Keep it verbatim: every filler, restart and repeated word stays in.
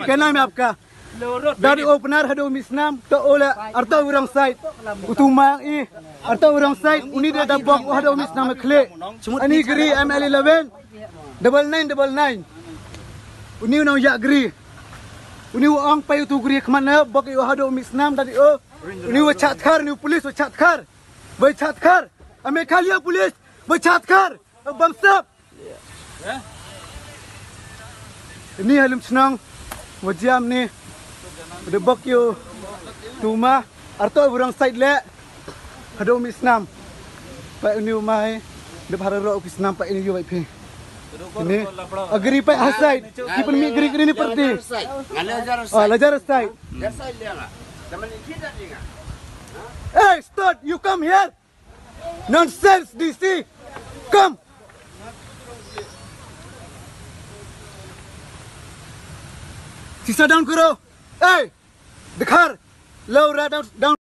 Kena me apka. Dari o Pnar haduh Misnam to ole arto urang side. Utu mang i arto urang side uni de da bok haduh Misnam khle. Ani gri M L eleven double nine double nine. Uni unau ya gri. Uni u ong pai utu gri kemana bok i haduh Misnam dari o. Uni u chatkar uni u police u chatkar. Bai chatkar. Ame khalia police bai chatkar. Bamsap. Ini halim senang. Wajiam ni. Udah bok yu. Tuma. Arto urang side le. Haduh Misnam. Pak ini umai. Dep hararo Misnam pak ini yu baik pi. Ini. Agri pak hasai. Kipen mi gri gri ni perdi. Ah, lajar side. Hey, stop! You come here! Nonsense, D C! Come! Sisa down kuro! Hey! Dekhar! Laura down, down!